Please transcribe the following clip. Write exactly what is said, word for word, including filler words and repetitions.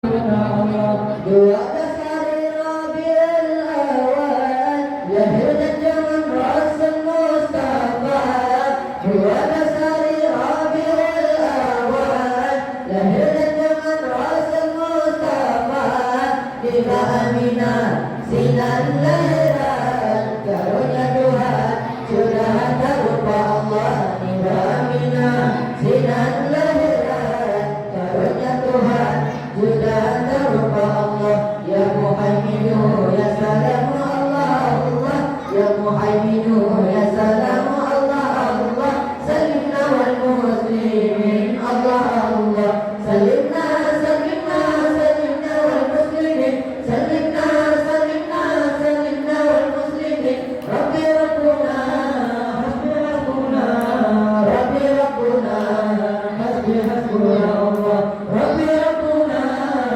Dua belas hari Rabiul Awal, lahir junjungan Rasul Mustafa. Dua belas hari Rabiul Awal, lahir junjungan Rasul Mustafa. Tiba Aminah sinan